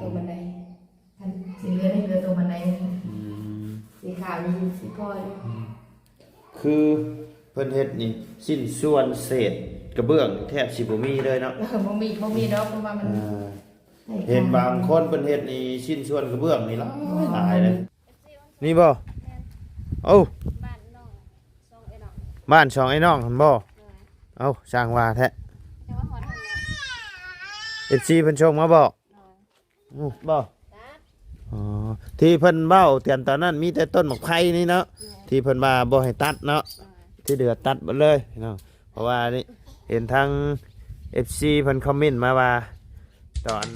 ຕົວບັນໄດ ຄັນຊິເຫຼືອໃຫ້ເຫຼືອຕົວບັນໄດ ອືມ ສີຂາວນີ້ຊິພໍຢູ່ ອືມ ຄືເພິ່ນເຮັດນີ້ ຊິ້ນສ່ວນເສດກະເບື້ອງແທບຊິບໍ່ມີເລີຍເນາະ ເອີ ບໍ່ມີ ບໍ່ມີດອກ ເພາະວ່າມັນ ເອີ ເຫັນບາງຄົນເພິ່ນເຮັດນີ້ ຊິ້ນສ່ວນກະເບື້ອງນີ້ຫຼາຍ ໂອ້ ຫຼາຍເລີຍ ນີ້ບໍ່? ແມ່ນ ເອົ້າ ບ້ານນ້ອງ ສອງອ້າຍນ້ອງ ບ້ານສອງອ້າຍນ້ອງຫັ້ນບໍ່? ໂດຍ ເອົ້າ ຊ່າງວ່າແທ້ ແຕ່ວ່າຮອດຫັ້ນແລ້ວ ເອັຟຊີເພິ່ນສົ່ງມາບອກ ໂດຍ ອືມ ບໍ່? ຕັດ ອໍ ທີ່ເພິ່ນເວົ້າຕອນ ຕອນນັ້ນມີແຕ່ຕົ້ນໝາກໄຜ່ນີ້ເນາະ ໂດຍ ທີ່ເພິ່ນວ່າບໍ່ໃຫ້ຕັດເນາະ ໂດຍ ທີ່ເຫຼືອຕັດໝົດເລີຍພີ່ນ້ອງ ເພາະວ່ານີ້ເຫັນທາງເອັຟຊີເພິ່ນຄອມເມັນມາວ່າ ຕອນ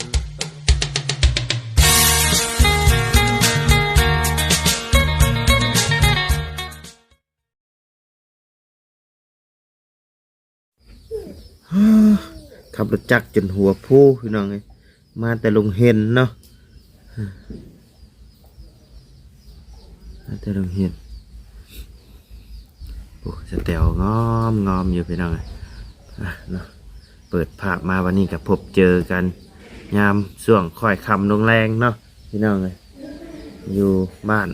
ຂັບລົດຈັກຈົນຫົວຟູພີ່ນ້ອງເອີຍ ມາແຕ່ໂຮງຮຽນເນາະ ມາແຕ່ໂຮງຮຽນ ໂອ້ ສະແຕວງອມໆຢູ່ພີ່ນ້ອງເອີຍ ອ່ະເນາະ ເປີດພາບມາວັນນີ້ກໍພົບເຈີກັນຍາມຊ່ວງຄ້ອຍຄ່ຳລົງແລງເນາະ ພີ່ນ້ອງເອີຍ ຢູ່ບ້ານ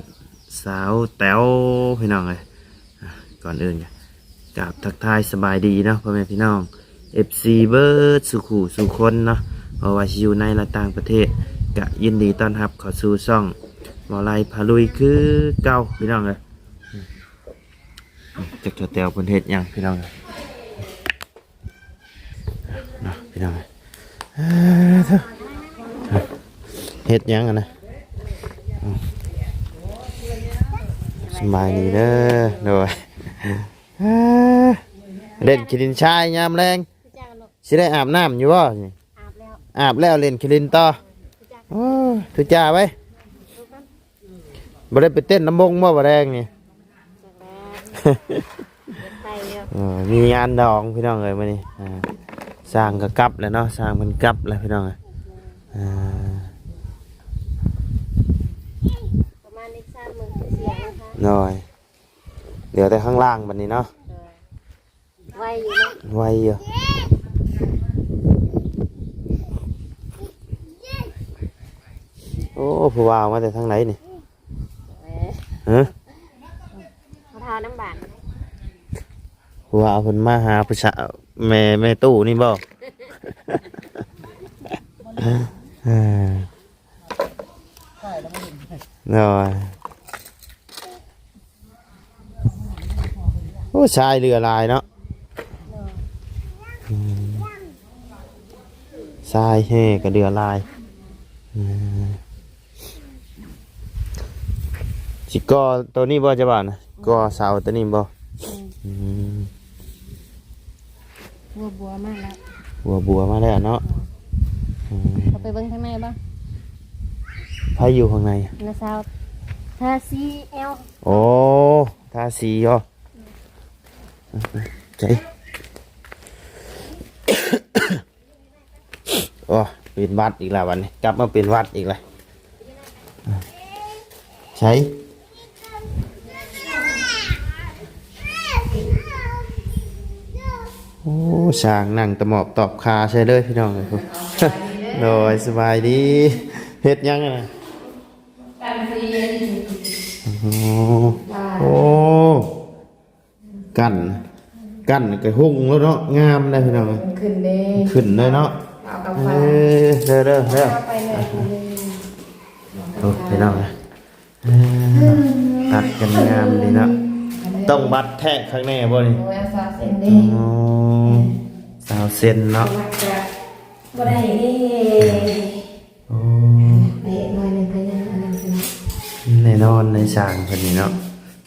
ສາວແຕວ ພີ່ນ້ອງເອີຍ ອ່າ ກ່ອນອື່ນກໍກາບທັກທາຍສະບາຍດີເນາະ ພໍ່ແມ່ພີ່ນ້ອງ ເອັຟຊີ ເບິດສູ່ຄູ່ສູ່ຄົນເນາະ ບໍ່ວ່າຊິຢູ່ໃນ ແລະ ຕ່າງປະເທດ ກະຍິນດີຕ້ອນຮັບເຂົ້າສູ່ຊ່ອງໝໍໄລພາລຸຍຄືເກົ່າ ພີ່ນ້ອງເອີຍ ຈັກສາວແຕວເພິ່ນເຮັດຫຍັງ ພີ່ນ້ອງເອີຍ. ເນາະ ພີ່ນ້ອງເອີຍ ເອີ ເຮັດຫຍັງຫັ້ນນະ ສະບາຍດີເດີ ໂດຍ ເອີ ເລ່ນຂີ້ດິນຊາຍຍາມແລງ ຊິໄດ້ອາບນ້ຳຢູ່ບໍ່? ອາບແລ້ວ ອາບແລ້ວເລ່ນຂີ້ດິນຕໍ່ ໂອ້ ຖືຈ້າໄວ້ ບໍ່ໄດ້ໄປເຕັ້ນລຳວົງບໍ່ ບໍ່ແລງນີ້? ເອີ ມີງານດອງພີ່ນ້ອງເອີຍມື້ນີ້ ອ່າ ຊ່າງກໍກັບແລ້ວເນາະ ຊ່າງເພິ່ນກັບແລ້ວພີ່ນ້ອງເອີຍ ອ່າ ປະມານອີກສາມມື້ກໍສຽງແລ້ວ ໂດຍ ເຫຼືອແຕ່ຂ້າງລ່າງບັດນີ້ເນາະ ໂດຍ ໄວຢູ່ເນາະ ໄວຢູ່ ໂອ້ ຜູ້ບ່າວມາແຕ່ທາງໃດນີ້? ເອີ ຮະ? ມາທາວນ້ຳບານ ຜູ້ບ່າວເພິ່ນມາຫາຜູ້ສາວ ແມ່ ແມ່ຕູ້ນີ້ບໍ່? ເອີ ໂດຍ ໂອ້ ຊາຍເຫຼືອຫຼາຍເນາະ ໂດຍ ອືມ ຊາຍແຮ່ກໍເຫຼືອຫຼາຍ ອືມ ຊິກໍ່ໂຕນີ້ບໍ່ ຈະວ່ານະ ກໍ່ເສົາໂຕນີ້ບໍ່? ອືມ ອືມ ຫົວບົວມາແລ້ວ ຫົວບົວມາແລ້ວເນາະ ອືມ ເຂົ້າໄປເບິ່ງທາງໃນບໍ່? ໃຜຢູ່ຂ້າງໃນ? ນ້າສາວ ທາສີແອວ ໂອ້ ທາສີເນາະ ໃຈ ໂອ້ ເປັນຫວັດອີກແລ້ວບັດນີ້ ກັບມາເປັນຫວັດອີກແລ້ວ ໃສ ໂອ້ ຊ່າງນັ່ງຕະໝອບຕອບຄາໃສ່ເລີຍພີ່ນ້ອງເອີຍ ໂດຍ ສະບາຍດີ ເຮັດຫຍັງຫັ້ນນະ? ໂອ້ ໂອ້ ກັນ ກັນກະຮຸ່ງແລ້ວເນາະ ງາມເດ້ພີ່ນ້ອງ ມັນຂຶ້ນເດ້ ຂຶ້ນເດ້ເນາະ ເອົາກັບ ເອີ ເດີ ເດີ ເດີ ເອົາໄປເລີຍ ໂອ້ ພີ່ນ້ອງ ເອີ ຕັດກັນງາມດີເນາະ ຕ້ອງບັດແທກຂ້າງໃນບໍ່ນີ້? ໂອ້ຍ ເອົາຊາວເຊັນເດ້ ອໍ ຊາວເຊັນເນາະ ບັດກະບໍ່ໄດ້ເດ້ ໂອ້ ໄປເຮັດໜ້ອຍໜຶ່ງກໍຍັງອັນນັ້ນຢູ່ເນາະ ແນ່ນອນ ໃນຊ່າງເພິ່ນນີ້ເນາະ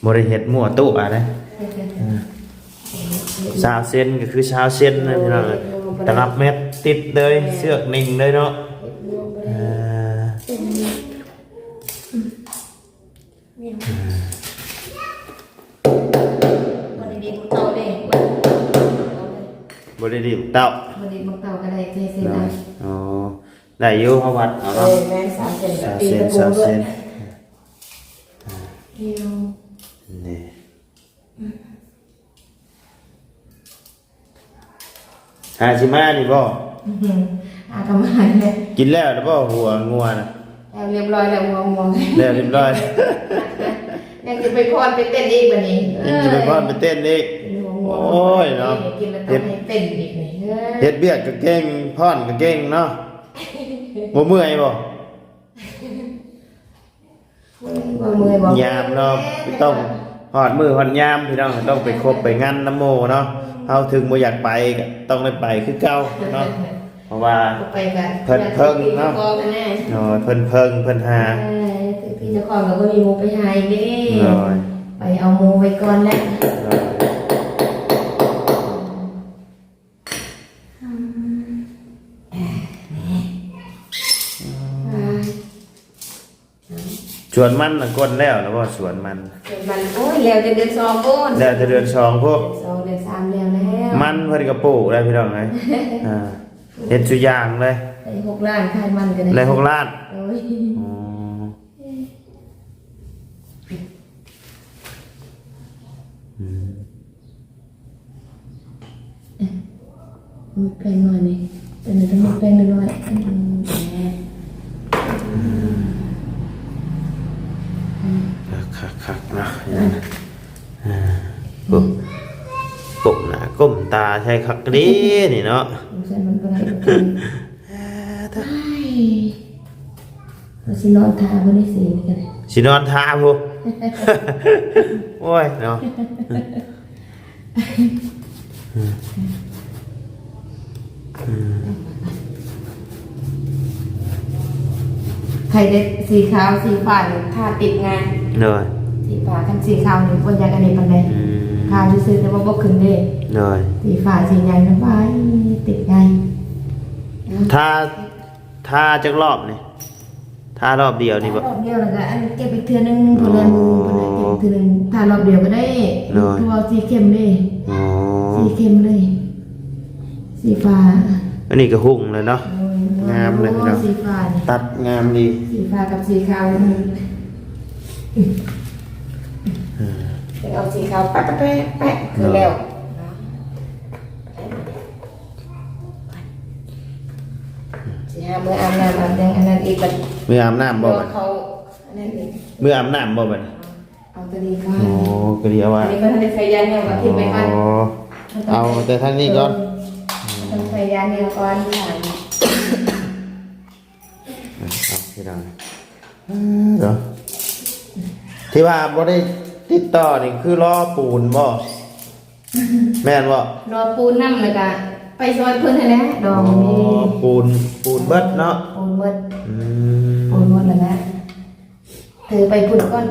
ບໍ່ໄດ້ເຮັດມົ້ວໂຕະອະເດ້ ເອີ ຊາວເຊັນກໍຄືຊາວເຊັນເລີຍພີ່ນ້ອງ ຕະລັບແມັດຕິດເລີຍ ເຊືອກໜິ່ງເລີຍເນາະ ເອີ ບໍ່ໄດ້ດີບເຕົາເດ້ ບໍ່ໄດ້ດີບເຕົາ ບໍ່ໄດ້ດີບເຕົາກໍໄດ້ ໃສ່ເສັ້ນເອົາ ອໍ ໄດ້ຢູ່ ເຮົາວັດເອົາເນາະ ເອີ ແມ່ນ ສາມເສັ້ນ ສາມເສັ້ນ ສາມເສັ້ນ ນີ້ ຫາຊິມານີ້ບໍ່? ອືຮຶ ອາກະມາແລ້ວ ກິນແລ້ວແລ້ວບໍ່ຫົວງົວນະ? ແລ້ວຮຽບຮ້ອຍແລ້ວ ຫົວງົວ ແລ້ວຮຽບຮ້ອຍ ຍັງຊິໄປຟ້ອນໄປເຕັ້ນອີກບັດນີ້ ຍັງຊິໄປຟ້ອນໄປເຕັ້ນອີກ ເອີຍ ໂອ້ຍເນາະ ກິນແລ້ວຕ້ອງໃຫ້ເຕັ້ນອີກນີ້ ເອີຍ ເຮັດວຽກກະເກັ່ງ ຟ້ອນກະເກັ່ງເນາະ ບໍ່ເມື່ອຍບໍ່? ບໍ່ເມື່ອຍບໍ່? ຍາມເນາະ ຕ້ອງຮອດມື້ຮອດຍາມພີ່ນ້ອງ ຕ້ອງໄປຄົບໄປງານນຳໝູ່ເນາະ ເຮົາເຖິງບໍ່ຢາກໄປກະຕ້ອງໄດ້ໄປຄືເກົ່າເນາະ ເພາະວ່າໄປກະເພິ່ນເພິ່ງເນາະ ເອີ ເພິ່ນເພິ່ງເພິ່ນຫາ ເອີ ຄືເຈົ້າຂອງກະບໍ່ມີໝູ່ໄປຫາອີກເດ້ ໂດຍ ໄປເອົາໝູ່ໄວ້ກ່ອນແຫຼະ ໂດຍ ອືມ ສວນມັນນະ ກົນແລ້ວລະບໍ່? ສວນມັນ ສວນມັນ ໂອ້ຍ ແລ້ວແຕ່ເດືອນສອງພຸ້ນ ແລ້ວແຕ່ເດືອນສອງພຸ້ນ ສອງ ເດືອນສາມແລ້ວ ແລ້ວ ມັນເພິ່ນກະປູກໄດ້ພີ່ນ້ອງເອີຍ ອ່າ ເຮັດຊຸຢ່າງເລີຍ ໄດ້ຫົກລ້ານ ຂາຍມັນກະໄດ້ ໄດ້ຫົກລ້ານ ໂອ້ຍ ອໍ ອືມ ເອີ ໝົດແປ້ງໜ້ອຍນີ້ ເປັນຈັ່ງໃດ ໝົດແປ້ງໜ້ອຍໆ ອືມ ຄັກໆໆ ເນາະ ເອີ ກົ້ມໜ້າກົ້ມຕາໃສ່ຄັກເດ້ນີ້ເນາະ ໃສ່ມັນບໍ່ໄດ້ ເອີ ເອີ ວ່າຊິນອນຖ້າບໍ່ໄດ້ເສຍນີ້ກະໄດ້ ຊິນອນຖ້າພຸ້ນ ໂອ້ຍເນາະ ອືມ ອືມ ໃຜໄດ້ສີຂາວສີຟ້ານີ້ ຖ້າຕິດງ່າຍ ໂດຍ ສີຟ້າ ຄັນສີຂາວນີ້ບໍ່ຢາກອັນນີ້ປານໃດ ອືມ ຂາວຊື່ໆ ແຕ່ວ່າບໍ່ຂຶ້ນເດ້ ໂດຍ ສີຟ້າສີຫຍັງນັ້ນ ໄປຕິດງ່າຍ ຖ້າ ທາຈັກລອບນີ້? ທາລອບດຽວນີ້ບໍ່? ທາລອບດຽວແລ້ວກະອັນເກັບອີກເທື່ອໜຶ່ງ ອໍ ເພິ່ນວ່າເກັບເທື່ອໜຶ່ງ ທາລອບດຽວກະໄດ້ ໂດຍ ເພາະວ່າສີເຂັ້ມເດ້ ອໍ ສີເຂັ້ມເລີຍ ສີຟ້າ ອັນນີ້ກະຮຸ່ງແລ້ວເນາະ ໂດຍ ງາມເລີຍພີ່ນ້ອງ ສີຟ້ານີ້ ຕັດງາມດີ ສີຟ້າກັບສີຂາວນີ້ ເອີ ເອົາສີຂາວແປະໆໆ ຄືແລ້ວ ຊິຫາມື້ອາບນ້ຳອາບຫຍັງອັນນັ້ນອີກບັດ ມື້ອາບນ້ຳບໍ່ບັດ ເຂົ້າອັນນັ້ນອີກ ມື້ອາບນ້ຳບໍ່ບັດ ເອົາໂຕນີ້ກ່ອນ ໂອ້ ກະດີເອົາວ່າ ອັນນີ້ບໍ່ທັນໄດ້ໃສ່ຢາແນວ ກະຖິ້ມໄປກ່ອນ ອໍ ເອົາແຕ່ທາງນີ້ກ່ອນ ເອີ ຕ້ອງໃສ່ຢາແນວກ່ອນ ເອົາພີ່ນ້ອງ ເອີ ເນາະ ທີ່ວ່າບໍ່ໄດ້ຕິດຕໍ່ນີ້ຄືລໍປູນບໍ່? ແມ່ນບໍ່? ລໍປູນນຳ ແລ້ວກະໄປຊ່ອຍເພິ່ນຫັ້ນແຫຼະ ດອງນີ້ ອໍ ປູນ ປູນເບິດເນາະ ປູນເບິດ ອືມ ປູນເບິດແລ້ວກະຖືໄປພຸ້ນກ່ອນ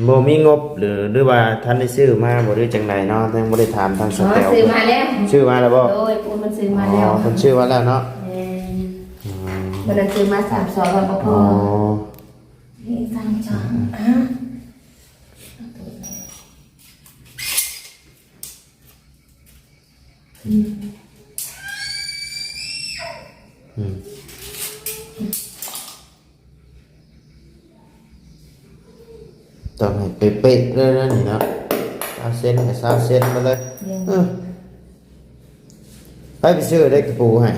ບໍ່ມີງົບ ຫຼື ຫຼືວ່າທັນໄດ້ຊື້ມາບໍ່ ຫຼືຈັ່ງໃດເນາະ ຍັງບໍ່ໄດ້ຖາມທາງສະແຕວ ຊື້ມາແລ້ວ ຊື້ມາແລ້ວບໍ່? ໂດຍ ປູນມັນຊື້ມາແລ້ວ ອໍ ເພິ່ນຊື້ມາແລ້ວເນາະ ແມ່ນ ອືມ ມື້ນັ້ນຊື້ມາສາມຊອງ ແລ້ວບໍ່ພໍ ອໍ ນີ້ສາມຊອງ ອືມ ອະ ອືມ ອືມ ຕ້ອງໃຫ້ເປະໆເລີຍນະນີ້ເນາະ ຊາວເຊັນກະຊາວເຊັນມາເລີຍ ເອີ ໃຜໄປຊື້ໄດ້ກະປູໃຫ້?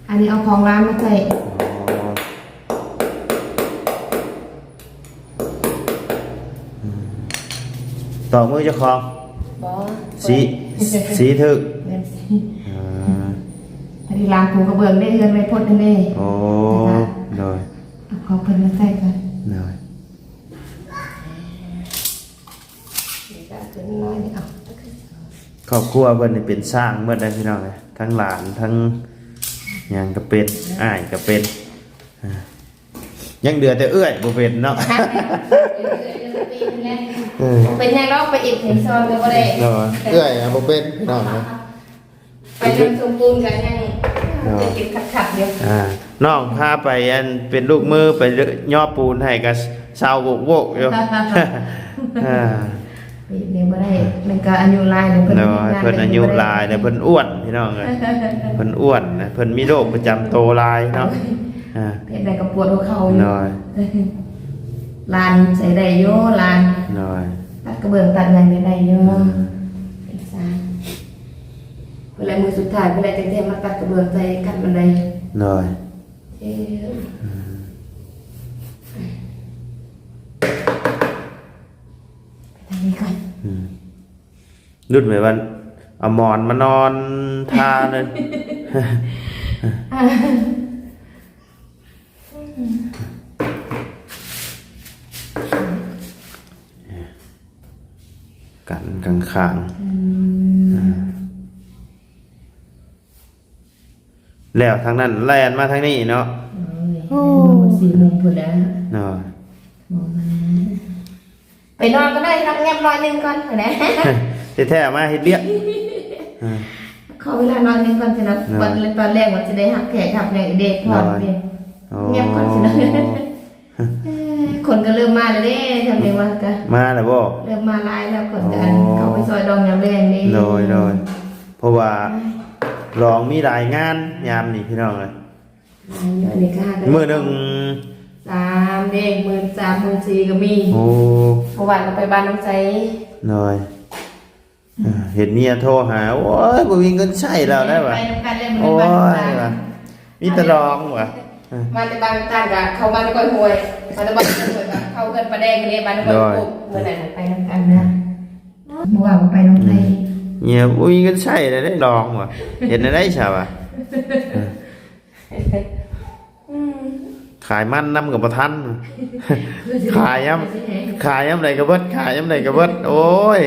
ອັນນີ້ເອົາຂອງຮ້ານມາໃສ່ ອໍ ອືມ ຕໍ່ມືເຈົ້າຂອງ ບໍ່ ສີ ສີຖືກ ແມ່ນສີ ອ່າ ອັນນີ້ລ້າງປູກະເບື້ອງເດ້ ເຮືອນໄວໂພດຫັ້ນເດ້ ໂອ້ ໂດຍ ເອົາຂອງເພິ່ນມາໃສ່ກ່ອນ ໂດຍ ຄອບຄົວເພິ່ນນີ້ເປັນຊ່າງເບິດເດ້ພີ່ນ້ອງເອີຍ ທັງຫຼານທັງຫຍັງກະເປັນ ອ້າຍກະເປັນ ອ່າ ຍັງເຫຼືອແຕ່ເອື້ອຍບໍ່ເປັນເນາະ ເປັນຫຍັງດອກ ໄປເຮັດໃຫ້ຊ່ອຍກະບໍ່ໄດ້ ເນາະ ເອື້ອຍບໍ່ເປັນພີ່ນ້ອງເອີຍ ໄປເລື່ອງສົມບູນກະຍັງ ເນາະ ເກັບຂັດໆຢູ່ ອ່າ ນ້ອງພາໄປອັນເປັນລູກມືໄປຍໍປູນໃຫ້ກະເຊົາໂວກໆຢູ່ ອ່າ ນີ້ບໍ່ໄດ້ ມັນກະອາຍຸຫຼາຍແລ້ວ ເນາະ ເພິ່ນອາຍຸຫຼາຍແລ້ວ ເພິ່ນອ້ວນພີ່ນ້ອງເອີຍ ເພິ່ນອ້ວນນະ ເພິ່ນມີໂລກປະຈຳໂຕຫຼາຍເນາະ ອ່າ ເຮັດໄດ້ກະປວດຫົວເຂົ່າຢູ່ ເນາະ ຫຼານໃຊ້ໄດ້ຢູ່ ຫຼານ ເນາະ ຕັດກະເບື້ອງຕັດຫຍັງໄດ້ຢູ່ ອືມ ເປັນຊ່າງ ແລະ ມື້ສຸດທ້າຍພຸ້ນແຫຼະ ຈັ່ງຊິມາຕັດກະເບື້ອງໃສ່ຂັ້ນບັນໄດ. ໂດຍ. ເອີ ໄປທາງນີ້ກ່ອນ. ອືມ. ລຸ້ນແບບວ່າເອົາໝອນມານອນທາເລີຍ. ກັນຂ້າງໆ. ອືມ. ອ່າ. ແລ້ວທາງນັ້ນແລ່ນມາທາງນີ້ເນາະ. ໂອ້ຍ ໂອ້ ສີ່ໂມງພຸ້ນແລ້ວເນາະ. ໄປນອນກໍໄດ້ ນັບແງບໜ້ອຍໜຶ່ງກ່ອນພຸ້ນແຫຼະ. ທີ່ແທ້ມາເຮັດວຽກ. ເອີ ຂໍເວລາໜ້ອຍໜຶ່ງກ່ອນ ຊິນັບ. ເນາະ. ຕອນແລກວ່າຊິໄດ້ຮັບແຂກຮັບຫຍັງອີກເດ້ ໂດຍ ເດ້. ໂອ້ ແງບກ່ອນຊິນະ. ເອີ ຄົນກໍເລີ່ມມາແລ້ວເດ້ ທຳເດວ່າກະມາແລ້ວບໍ່? ເລີ່ມມາຫຼາຍແລ້ວ ຄົນກໍ ໂອ້ ອັນ ເຂົ້າໄປຊ່ອຍດອງຍາມແລງເດ້. ໂດຍ ໂດຍ. ເພາະວ່າ ເອີ ລອງມີຫຼາຍງານຍາມນີ້ພີ່ນ້ອງເອີຍ. ຫຼາຍຢູ່ ອັນນີ້ກໍຫາ ມື້ໜຶ່ງສາມເດ້ ມື້ສາມ ມື້ສີ່ກໍມີ. ໂອ້ ເມື່ອວານກໍໄປບ້ານນ້ອງໃສ. ໂດຍ. ເອີ ເຫັນເມຍໂທຫາ ໂອ້ຍ ບໍ່ມີເງິນໃຊ້ແລ້ວໄດ້ຫວາ. ໄປນຳກັນແລ້ວ ໂອ້ຍ ວ່າມີແຕ່ດອງຫວາ. ເອີ ມາແຕ່ບ້ານນ້ຳຕານກະເຂົ້າບ້ານນະຄອນຫ້ວຍ ມາແຕ່ບ້ານນະຄອນຫ້ວຍກະເຂົ້າເຮືອນປ້າແດງນີ້ ບ້ານນະຄອນ ໂດຍ ໂອ້ ມື້ນັ້ນໄປນຳກັນນະ. ອືມ. ເມື່ອວານກໍໄປນຳໃຜ? ອືມ. ເມຍບໍ່ມີເງິນໃຊ້ແລ້ວໄດ້ດອງຫວາ. ເຮັດແນວໃດຊະຫວາ. ເອີ ອືມ ຂາຍມັນນຳກໍບໍ່ທັນ. ຂາຍຍາມ ຂາຍຍາມໃດກໍເບິດ ຂາຍຍາມໃດກໍເບິດ. ໂອ້ຍ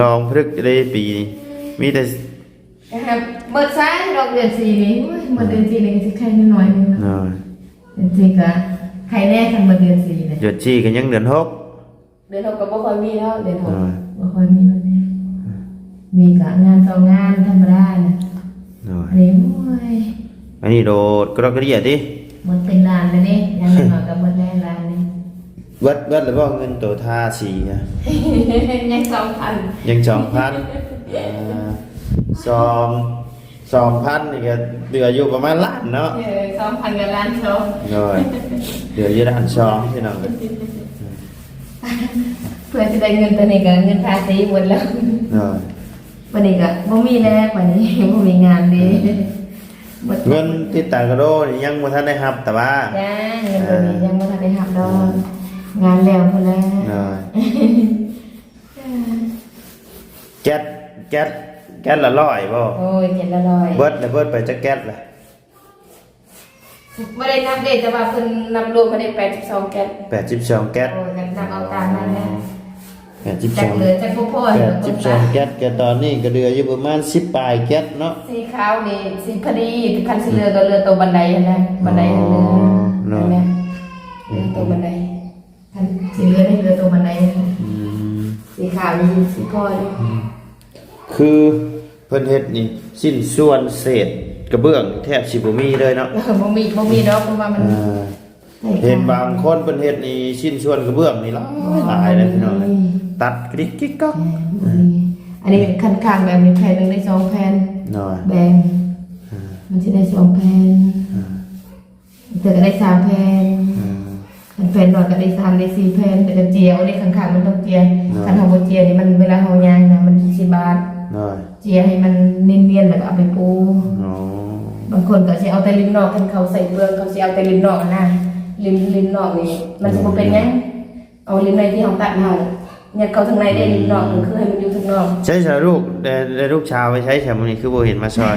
ລອງພະລຶກເດ້ປີນີ້ ມີແຕ່ ເບິດຊະດອກເດືອນສີ່ນີ້. ໂອ້ຍ ເບິດເດືອນສີ່ນີ້ກໍຊິໄຄໜ້ອຍໜຶ່ງເນາະ. ເອີ ເດືອນສີ່ກໍໄຄແດ່ ຄັນເບິດເດືອນສີ່ນີ້. ເດືອນສີ່ກໍຍັງເດືອນຫົກ. ເດືອນຫົກກໍບໍ່ຄ່ອຍມີແລ້ວ ເດືອນຫົກ ໂດຍ ບໍ່ຄ່ອຍມີແລ້ວເດ້. ມີກະງານສອງງານທຳມະດານະ. ໂດຍ. ອັນນີ້ ໂອ້ຍ ອັນນີ້ໂດດກະດອກກະເດຍຕິ ໝົດເປັນລ້ານແລ້ວເດ້. ຢ່າງໜ້ອຍກໍໝົດແລ້ວລ້ານນີ້. ເບິດ ເບິດແລ້ວບໍ່ເງິນໂຕທາສີນະ? ຍັງສອງພັນ ຍັງສອງພັນ. ອ່າ ສອງ ສອງພັນນີ້ກໍເຫຼືອຢູ່ປະມານລ້ານເນາະ. ເອີ ສອງພັນກັບລ້ານສອງ. ໂດຍ. ເຫຼືອຢູ່ລ້ານສອງພີ່ນ້ອງເອີຍ. ເພື່ອຊິໄດ້ເງິນໂຕນີ້ກໍເງິນພາສີໝົດແລ້ວ. ໂດຍ. ບັດນີ້ກໍບໍ່ມີແລ້ວ ບັດນີ້ບໍ່ມີງານເດ້. ອືມ. ເງິນຕິດຕາກະໂດນີ້ຍັງບໍ່ທັນໄດ້ຮັບຕະຫວາ. ຍັງ ເງິນໂຕນີ້ ເອີ ຍັງບໍ່ທັນໄດ້ຮັບດອກ. ອືມ. ງານແລ້ວພຸ້ນແຫຼະ. ໂດຍ. ແກັດ ແກັດ ແກັດລະຮ້ອຍບໍ່? ໂອ້ຍ ແກັດລະຮ້ອຍ. ເບິດລະ ເບິດໄປຈັກແກັດລະ? ບໍ່ໄດ້ນັບເດ້ ແຕ່ວ່າເພິ່ນນັບລວມມາໄດ້ແປດສິບສອງແກັດ. ແປດສິບສອງແກັດ. ໂອ້ຍ ກໍນັບເອົາຕາມນັ້ນແຫຼະ. ອໍ ແປດສິບສອງ ຈັກເຫຼືອຈັກບໍ່ພໍ. ແປດສິບສອງແກັດ ກໍຕອນນີ້ກໍເຫຼືອຢູ່ປະມານສິບປາຍແກັດເນາະ. ສີຂາວນີ້ສີພໍດີ ຄັນຊິເຫຼືອກໍເຫຼືອໂຕບັນໄດຫັ້ນນະ. ບັນໄດຫັ້ນເຫຼືອ. ອໍ ເນາະ. ເຫຼືອໂຕບັນໄດ. ຄັນຊິເຫຼືອໄດ້ເຫຼືອໂຕບັນໄດ. ອືມ. ສີຂາວນີ້ສີພໍຢູ່. ອືມ. ຄືເພິ່ນເຮັດນີ້ ຊິ້ນສ່ວນເສດກະເບື້ອງແທບຊິບໍ່ມີເລີຍເນາະ. ເອີ ບໍ່ມີ ບໍ່ມີດອກ ເພາະວ່າມັນ ເອີ ເຫັນບາງຄົນເພິ່ນເຮັດນີ້ ຊິ້ນສ່ວນກະເບື້ອງນີ້ຫຼາຍ ໂອ້ຍ ຫຼາຍເລີຍພີ່ນ້ອງ. ຕັດກະດິກກິກກັອກ. ເອີ ບໍ່ມີ. ອັນນີ້ຄັນຂ້າງແບບນີ້ແຜ່ນໜຶ່ງໄດ້ສອງແຜ່ນ. ໂດຍ. ແບ່ງ. ເອີ ມັນຊິໄດ້ສອງແຜ່ນ. ເອີ ເທື່ອກໍໄດ້ສາມແຜ່ນ. ອືມ. ຄັນແຜ່ນໜ້ອຍກໍໄດ້ສາມໄດ້ສີ່ແຜ່ນ ແຕ່ກໍເຈຍເອົາເດ້. ຂ້າງໆມັນຕ້ອງເຈຍ. ໂດຍ. ຄັນເຮົາບໍ່ເຈຍນີ້ ມັນ ເວລາເຮົາຍ່າງນະ ມັນຊິບາດ. ໂດຍ. ເຈຍໃຫ້ມັນນຽນໆ ແລ້ວກໍເອົາໄປປູ. ອໍ. ບາງຄົນກໍຊິເອົາແຕ່ລິ້ນນອກ ຄັນເຂົາໃສ່ເບື້ອງ ເຂົາຊິເອົາແຕ່ລິ້ນນອກຫັ້ນນະ. ລິ້ນ ລິ້ນນອກນີ້ມັນຊິບໍ່ເປັນຫຍັງ. ໂດຍ. ເອົາລິ້ນໃນທີ່ເຮົາຕັດມາ ຍັດເຂົ້າທາງໃນໄດ້ ລິ້ນນອກ ອືມ ກໍຄືໃຫ້ມັນຢູ່ທາງນອກ. ໃຊ້ສາລູກ ແຕ່ ແຕ່ລູກສາວໄປໃຊ້ສາມື້ນີ້ ຄືບໍ່ເຫັນມາຊ່ອຍ?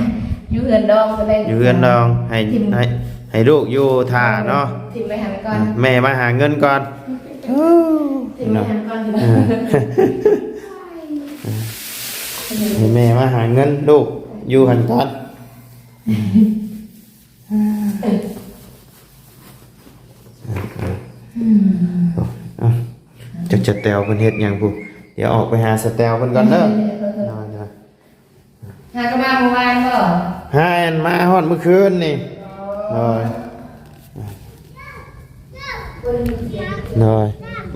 ຢູ່ເຮືອນດອງເພິ່ນແຫຼະ. ຢູ່ເຮືອນດອງ ໃຫ້ ໃຫ້ ໃຫ້ລູກຢູ່ຖ້າເນາະ. ຖິ້ມໄວ້ຫັ້ນກ່ອນ. ແມ່ມາຫາເງິນກ່ອນ. ຖິ້ມໄວ້ຫັ້ນກ່ອນ. ເອີ ໃຫ້ແມ່ມາຫາເງິນ ລູກຢູ່ຫັ້ນກ່ອນ. ອືມ. ເອົ້າ ຈັກສະແຕວເພິ່ນເຮັດຫຍັງພຸ້ນ. ດຽວອອກໄປຫາສະແຕວເພິ່ນກ່ອນເດີ. ໂດຍ ໂດຍ. ຫາກໍມາມື້ວານບໍ່? ຫາ ມາຮອດມື້ຄືນນີ້. ອໍ. ໂດຍ ໂດຍ.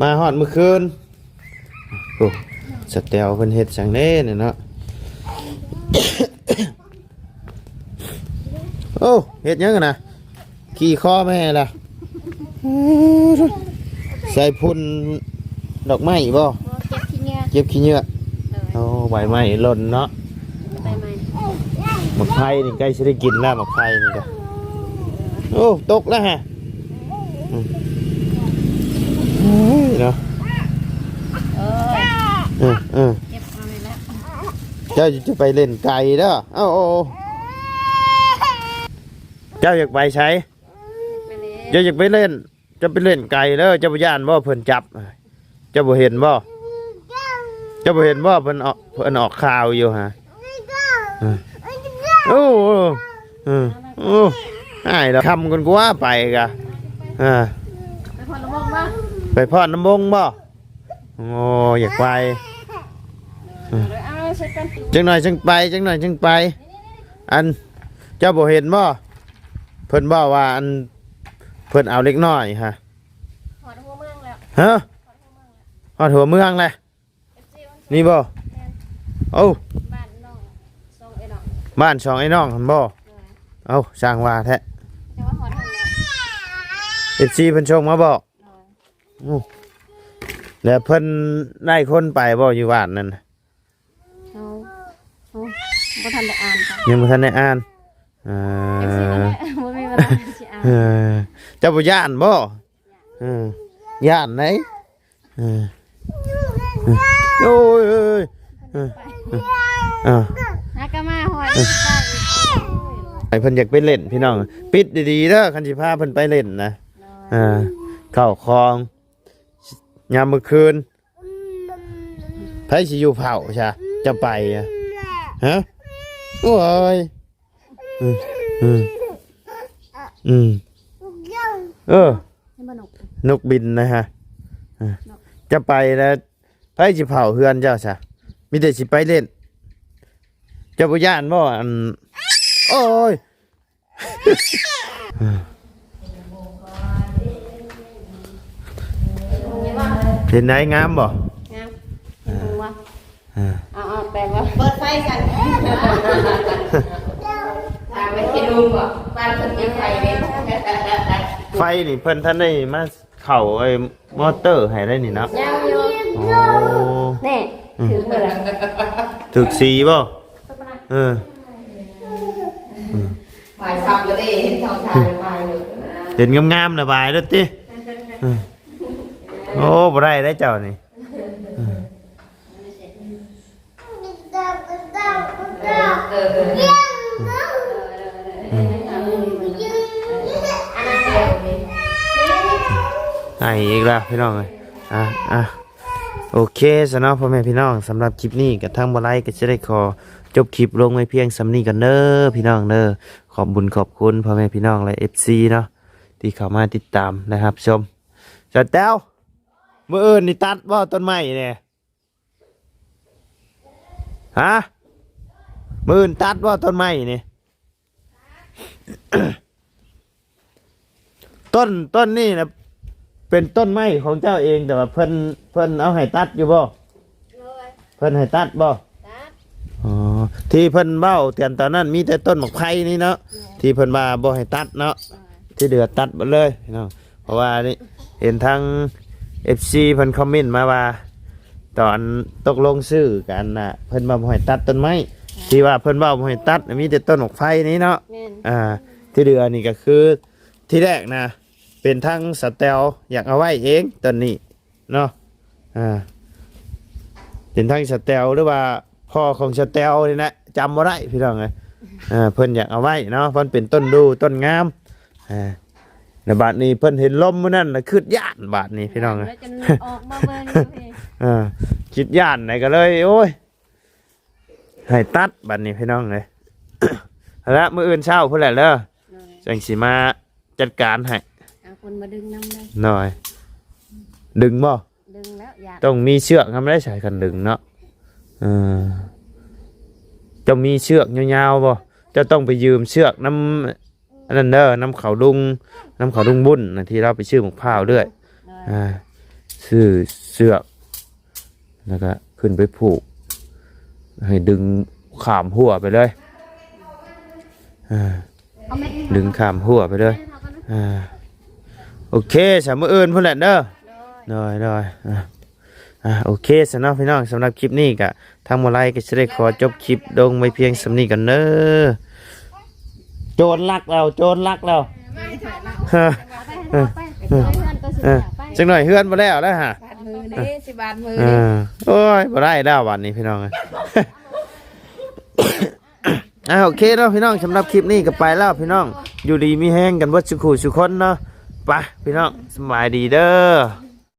ມາຮອດມື້ຄືນ. ໂອ້ ສະແຕວເພິ່ນເຮັດຫຍັງເດ້ນີ້ເນາະ. ໂອ້ ເຮັດຫຍັງຫັ້ນນະ? ຂີ່ຄໍແມ່ລະ. ໃສ່ຝຸ່ນດອກໄມ້ບໍ່? ບໍ່ ເກັບຂີ້ເຫຍື້ອ. ເກັບຂີ້ເຫຍື້ອ. ໂດຍ. ໂອ້ ໃບໄມ້ຫຼົ່ນເນາະ. ໝາກໄຜ່ນີ້ໃກ້ຊິໄດ້ກິນແລ້ວ ໝາກໄຜ່ນີ້ກະ ໂອ້ ຕົກແລ້ວຮະ ອືມ ໂອ້ຍເນາະ ເອີ ເອີ ເອີ ເກັບເອົານີ້ແຫຼະ ເຈົ້າຈະໄປຫຼິ້ນໄກເດີ ເອົາ ເອົາ ເຈົ້າຢາກໄປໃສ? ເຈົ້າຢາກໄປຫຼິ້ນ ເຈົ້າໄປຫຼິ້ນໄກເດີ ເຈົ້າບໍ່ຢ້ານບໍ່ເພິ່ນຈັບ? ເຈົ້າບໍ່ເຫັນບໍ່? ເຈົ້າບໍ່ເຫັນບໍ່ ເພິ່ນອອກ ເພິ່ນອອກຂ່າວຢູ່ຫະ ໂອ້ ໂອ້ ອ້າຍລະຄ່ຳກ່ອນກວ່າໄປກະ ໄປພອດລຳວົງບໍ່? ໄປພອດລຳວົງບໍ່? ໂອ້ ຢາກໄປ ເອີ ເອົາໃສ່ກັນ ຈັກໜ້ອຍຈັ່ງໄປ ຈັກໜ້ອຍຈັ່ງໄປ ອັນ ເຈົ້າບໍ່ເຫັນບໍ່? ເພິ່ນເວົ້າວ່າ ອັນ ເພິ່ນເອົາເດັກນ້ອຍຫະ ຮອດຫົວເມືອງແລ້ວ ຮະ ຮອດຫົວເມືອງແລ້ວ ເອັຟຊີ ນີ້ບໍ່? ແມ່ນ ໂອ້ ບ້ານນ້ອງສອງໄອ້ນ້ອງ ບ້ານສອງໄອ້ນ້ອງຫັ້ນບໍ່? ໂດຍ ເອົ້າ ຊ່າງວ່າແທ້ ແຕ່ວ່າຮອດຫັ້ນແລ້ວ ເອັຟຊີ ເພິ່ນສົ່ງມາບອກ ໂອ້ ແລ້ວເພິ່ນໄດ້ຄົນໄປບໍ່ຢູ່ບ້ານນັ້ນ? ເຮົາ ເຮົາບໍ່ທັນໄດ້ອ່ານ ຍັງບໍ່ທັນໄດ້ອ່ານ ອ່າ ຈັ່ງຊີ້ນັ້ນແຫຼະ ບໍ່ມີເວລາຊິອ່ານ ເອີ ເຈົ້າບໍ່ຢ້ານບໍ່? ເອີ ຢ້ານໃດ ເອີ ໂອ້ຍ ເອີ ເອີ ຫາກະມາຮອດ ໃຫ້ເພິ່ນຢາກໄປຫຼິ້ນພີ່ນ້ອງ ປິດດີໆເດີ ຄັນຊິພາເພິ່ນໄປຫຼິ້ນນະ ເອີ ເຂົ້າຂອງ ຍາມມື້ຄືນ ໃຜຊິຢູ່ເຝົ້າຊະ ຈະໄປ ຮະ ໂອ້ຍ ອືມ ອືມ ອືມ ເອີ ເຫັນບໍ່ນົກ ນົກບິນນະຮະ ເອີ ນົກ ຈະໄປແລ້ວ ໃຜຊິເຝົ້າເຮືອນເຈົ້າຊະ ມີແຕ່ຊິໄປຫຼິ້ນ ເຈົ້າບໍ່ຢ້ານບໍ່? ອັນ ໂອ້ຍ ເປັນໃດ ງາມບໍ່? ງາມ ເຫັນບໍ່? ເອີ ເອົາ ເອົາແປງວ່າ ເປີດໄຟຊັ້ນ ທາງໄປເຮັດໂຮງບໍ່? ບ້ານເພິ່ນມີໄຟເດ້ ໄຟນີ້ເພິ່ນທັນໄດ້ມາ ເຂົ້າໄອ້ມໍເຕີໃຫ້ໄດ້ນີ້ເນາະ ຍັງຢູ່ ໂອ້ ແນ່ ອືມ ຖືກເບີດລະ ຖືກສີບໍ່? ເອີ ອືມ ບາຍຊ້ຳກໍໄດ້ເຫັນເຂົາຖ່າຍລະບາຍຢູ່ ເຫັນງາມໆລະບາຍໂລດຕິ ເອີ ໂອ້ ບໍ່ໄດ້ເດ້ເຈົ້ານີ້ ເອີ ໃຫ້ອີກແລ້ວພີ່ນ້ອງເອີຍ ອ່ະ ອ່ະ ໂອເຄຊະເນາະ ພໍ່ແມ່ພີ່ນ້ອງ ສຳລັບຄລິບນີ້ກະທາງບໍ່ໄລກະຊິໄດ້ຂໍຈົບຄລິບລົງໄວ້ພຽງສ່ຳນີ້ກ່ອນເດີພີ່ນ້ອງເດີ ຂອບບຸນຂອບຄຸນພໍ່ແມ່ພີ່ນ້ອງ ແລະ ເອັຟຊີເນາະ ທີ່ເຂົ້າມາຕິດຕາມ ແລະ ຮັບຊົມ ສາວແຕ້ວ ມື້ອື່ນນີ້ຕັດບໍ່ຕົ້ນໄມ້ນີ້? ຮະ ມື້ອື່ນຕັດບໍ່ຕົ້ນໄມ້ນີ້? ຕົ້ນ ຕົ້ນນີ້ນະ ເປັນຕົ້ນໄມ້ຂອງເຈົ້າເອງ ແຕ່ວ່າເພິ່ນ ເພິ່ນເອົາໃຫ້ຕັດຢູ່ບໍ່? ໂດຍ ເພິ່ນໃຫ້ຕັດບໍ່? ຕັດ ອໍ ທີ່ເພິ່ນເວົ້າຕອນ ຕອນນັ້ນມີແຕ່ຕົ້ນໝາກໄຜ່ນີ້ເນາະ ແມ່ນ ທີ່ເພິ່ນວ່າບໍ່ໃຫ້ຕັດເນາະ ແມ່ນ ທີ່ເຫຼືອຕັດໝົດເລີຍພີ່ນ້ອງ ເພາະວ່ານີ້ເຫັນທາງເອັຟຊີເພິ່ນຄອມເມັນມາວ່າ ຕອນຕົກລົງຊື້ກັນນະ ເພິ່ນວ່າບໍ່ໃຫ້ຕັດຕົ້ນໄມ້ ທີ່ວ່າເພິ່ນເວົ້າບໍ່ໃຫ້ຕັດນະ ມີແຕ່ຕົ້ນໝາກໄຜ່ນີ້ເນາະ ແມ່ນ ອ່າ ທີ່ເຫຼືອນີ້ກໍຄື ທີແລກນະ ເປັນທາງສາວແຕ້ວຢາກເອົາໄວ້ເອງຕົ້ນນີ້ ເນາະ ອ່າ ເປັນທັງສາວແຕ້ວ ຫຼືວ່າພໍ່ຂອງສາວແຕ້ວນີ້ແຫຼະ ຈຳບໍ່ໄດ້ພີ່ນ້ອງເອີຍ ເອີ ເພິ່ນຢາກເອົາໄວ້ເນາະ ເພິ່ນເປັນຕົ້ນດູຕົ້ນງາມ ເອີ ແລ້ວບາດນີ້ເພິ່ນເຫັນລົມມື້ນັ້ນລະຄຶດຢ້ານບາດນີ້ພີ່ນ້ອງເອີຍ ແລ້ວຈົນອອກມາເບິ່ງຢູ່ພີ້ ເອີ ຄຶດຢ້ານໃດກໍເລີຍ ໂອ້ຍ ໃຫ້ຕັດບາດນີ້ພີ່ນ້ອງເອີຍ ແລ້ວມື້ອື່ນເຊົ້າພຸ້ນແຫຼະເດີ ໂດຍ ຈັ່ງຊິມາຈັດການໃຫ້ ເອົາຄົນມາດຶງນຳເດີ ໂດຍ ດຶງບໍ່? ດຶງແລ້ວ ຢາກ ຕ້ອງມີເຊືອກນຳໄດ໋ ສາຍຄັນດຶງເນາະ ເອີ ເຈົ້າມີເຊືອກຍາວໆບໍ່? ເຈົ້າຕ້ອງໄປຢືມເຊືອກນຳ ອັນນັ້ນເດີ ນຳເຂົາລຸງ ນຳເຂົາລຸງບຸນນະ ທີ່ລາວໄປຊື້ໝາກພ້າວເລື້ອຍ ໂດຍ ອ່າ ຊື້ເຊືອກ ແລ້ວກະຂຶ້ນໄປຜູກ ໃຫ້ດຶງຂ້າມຮົ້ວໄປເລີຍ ອ່າ ເອົາແມ່ ດຶງຂ້າມຮົ້ວໄປເລີຍ ອ່າ ໂອເຄ ສຳມື້ອື່ນພຸ້ນແຫຼະເດີ ໂດຍ ໂດຍ ໂດຍ ອ່າ ອ່າ ໂອເຄຊະເນາະພີ່ນ້ອງ ສຳລັບຄລິບນີ້ກະ ທາງໝໍໄລກໍຊິໄດ້ຂໍຈົບຄລິບລົງໄວ້ພຽງສ່ຳນີ້ກ່ອນເດີ ໂຈນລັກແລ້ວ ໂຈນລັກແລ້ວ ໄປເຖາະລະ ເອີ ໄປ ເອີ ເຮືອນຕົວເອ ເອີ ເສືອໄປ ຈັກໜ້ອຍເຮືອນບໍ່ແລ້ວແລ້ວຫະ ບາດມືເດ້ ຊິບາດມື ເອີ ເດ້ ໂອ້ຍ ບໍ່ໄດ້ແລ້ວບັດນີ້ພີ່ນ້ອງເອີຍ ອ່າ ໂອເຄເນາະພີ່ນ້ອງ ສຳລັບຄລິບນີ້ກໍໄປແລ້ວພີ່ນ້ອງ ຢູ່ດີມີແຮງກັນເບິດສູ່ຄູ່ສູ່ຄົນເນາະ ໄປພີ່ນ້ອງ ສະບາຍດີເດີ.